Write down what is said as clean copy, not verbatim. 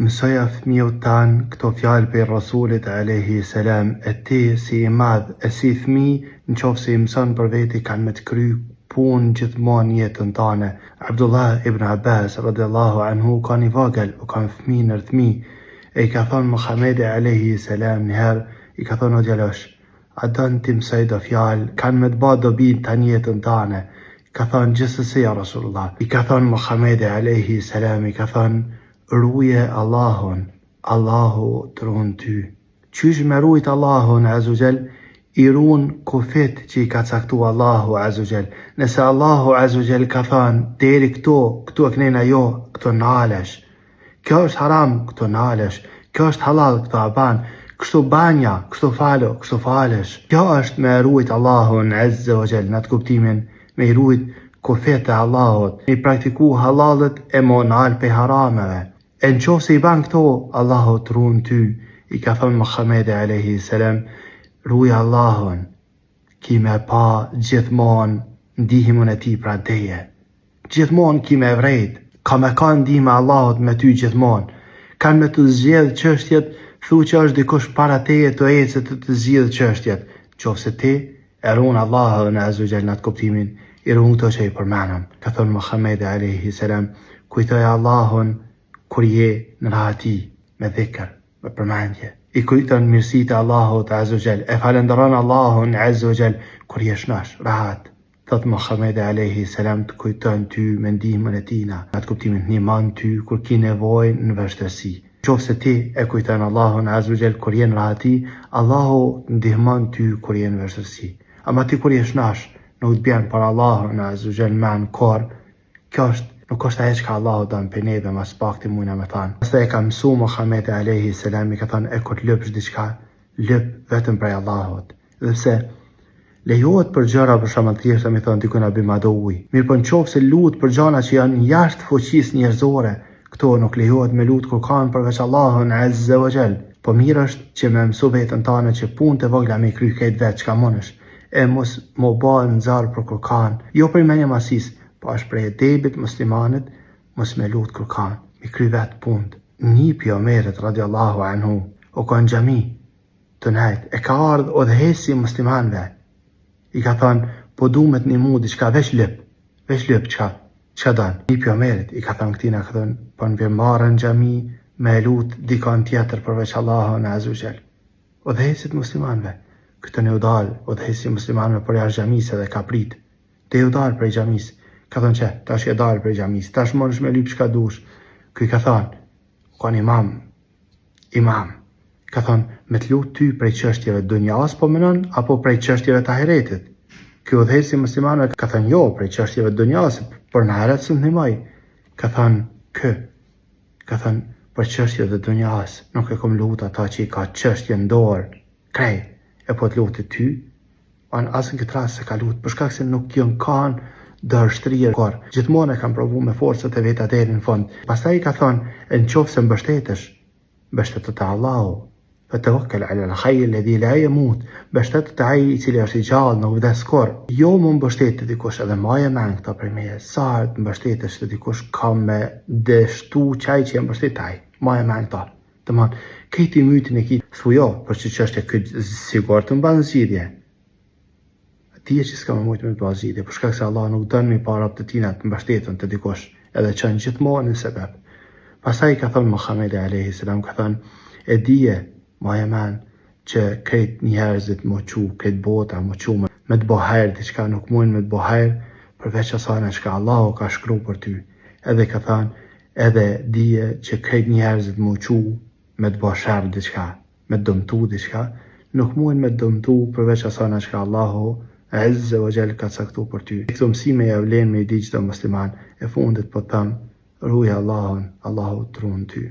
Mësoja fëmiut tan këto fjalë prej Rasulit alejhi selam e ti si i madh e si fëmi nëqofse i mëson për veti kanë me të kry punë gjithmonë n'jetën tane. Abdullah ibn Abbas radiallahu anhu u kan i vogël u kan fëmi nër fëmi e i ka thonë Muhamedi alejhi selam njëherë i ka thonë o djalosh a don t'i mësoj do fjalë kanë me të ba dobi tan jetën tane Ka thënë, Gjithsesi, ja Rasulullah. I ka thënë Muhamedi, alejhi selam, i ka thënë, Ruje Allahun, Allahu të run ty. Qysh me rujt Allahun, azze ue xhel, i run kufit që i ka caktu Allahu, azze ue xhel. Nëse Allahu, azze ue xhel, ka thënë, deri këtu, këtu e knena jo, këtu nalesh. Kjo është haram, këtu nalesh. Kjo është hallall, këtu e ban. Kështu banja, kështu falu, kështu falesh. Kjo është me e rujt Allahun azze wa xhel, në atë kuptimin, me i rujt kufijtë e Allahut, me i praktiku hallallet e m'u nal pej harameve. E në qoftë se i ban këto, Allahu të run ty, i ka thënë Muhammedi alejhi selam, ruj Allahun, ki me pa gjithmonë ndihmën e tij pranë teje. Gjithmonë ki me vrejt, ka me kanë ndihma e Allahut me ty gjithmonë. Kanë me t'u zgjedh çështjet, thu që është dikush para teje tu ecë tu të zgjidh çështjet. Qoftë se ti e run Allahun azze ue xhel në atë kuptimin, i run këto që i përmenëm. Ka thënë Muhamedi alejhi selam, kujtoje Allahun kur je në rahati, me dhikr, me përmendje. I kujton mirësitë e Allahut azze ue xhel, e falënderon Allahun azze ue xhel kur je shnosh, rahat. Thotë Muhamedi alejhi selam të kujton ty me ndihmën e tina, në atë kuptimin të ndihmon ty kur ki nevojë në vështirësi. Nëqoftëse ti e kujton Allahun azze ue xhel kur je në rahati, Allahu të ndihmon ty kur je në vështirësi. Ama ti kur je shnosh, nuk të bjen për Allahun azze ue xhel në men kurrë, kjo është nuk është ajo çka Allahu don prej neve ma s'pakti mujna me thanë. Pastaj e ka mësu Muhamedi alejhi selam i ka thanë e kur të lypsh diçka, lyp vetëm prej Allahut. Dhe pse lejohet për gjëra për shembull të thjeshta me thonë dikujt a bima do ujë. Mirëpo në qoftë se lut për gjana që janë jashtë fuqisë njerëzore, këto nuk lejohet me lut kurkan përveç Allahun azze wa xhel. Po mirë është që me mësu veten tane që punët e vogla me i kry krejt vet çka munësh, e mos m'u ba n'zor për kurkan, jo prej mendjemadhsisë, po është prej edebit muslimanit mos me lut kurkan, me kry vet punët. Nipi i Omerit radiallahu anhu u kon n'xhami, Tu nejt, e ka ardhë udhëheqësi i muslimanëve, i ka thënë, po du me të nimu diçka, veç lyp, veç lyp, çka, çka don? Nipi i Omerit, i ka thënë këtina, ka thënë, po më vjen marre në xhami me e lut dikon tjetër përveç Allahun azze ue xhel. Udhëheqësit muslimanëve, ky tani u dalë, udhëheqësi i muslimanëve përjashtë xhamisë edhe ka prit, Te u dalë prej xhamisë, ka thënë qe, tash je dalë prej xhamisë, tash mundesh me lyp çka dush. Ky ka thënë, u kanë imam, Imam, ka thënë, me të lut ty prej çështjeve të dunjas po menon apo prej çështjeve të ahiretit? Ky udhëheqësi i muslimanëve ka thënë jo, prej çështjeve të dunjas, por në ahiret s'më ndihmoi. Ka thënë, ky, ka thënë, për çështjet e dunjas, nuk e kom lut ata që i ka çështje në dorë, krejt, e po të luti ty, An as në këtë rast s'e ka lut, për shkak se nuk jon kanë dorështrirë kurrë. Gjithmonë e kanë provu me forcat e veta deri në fund. Pastaj i ka thënë, e në qoftë se mbështetesh, mbështetu te Allahu. Fe tevekkel alel hayy alladhi la yamut. Mbështetu te ai i cili është i gjallë, nuk vdes kurrë. Jo m'u mbështet te dikush edhe maje mend këto prej meje. Sa herë të mbështetesh te dikush ka me dështu qaj që je mbështet te ai. Maje mend këto. Domthon, krejt ymytin e ki, thu jo, për që çështje ky sigurt të mban zgjidhje. Dije që s'ka me mujtë me të ba zgjidhje, për shkak se Allah nuk don me i pa robët e tina të mbështetën te dikush, edhe çon gjithmonë një sebep. Pastaj i ka thënë Muhamedi alayhi salam ka thënë, e dije, maje men, që krejt njerëzit m'u çu, krejt bota m'u çu me, me të bo hajr diçka nuk mujnë me të bo hajr përveç asajna çka Allahu ka shkru për ty. Edhe ka thënë, Edhe dije që krejt njerëzit m'u çu me të bo sherr diçka, me të dëmtu diçka, nuk mujnë me të dëmtu përveç asajna çka Allahu Azze wa Jall ka caktu për ty. Këto mësime ja vlen me i dit çdo musliman. E fundit po të them, ruje Allahun, Allahu të run ty.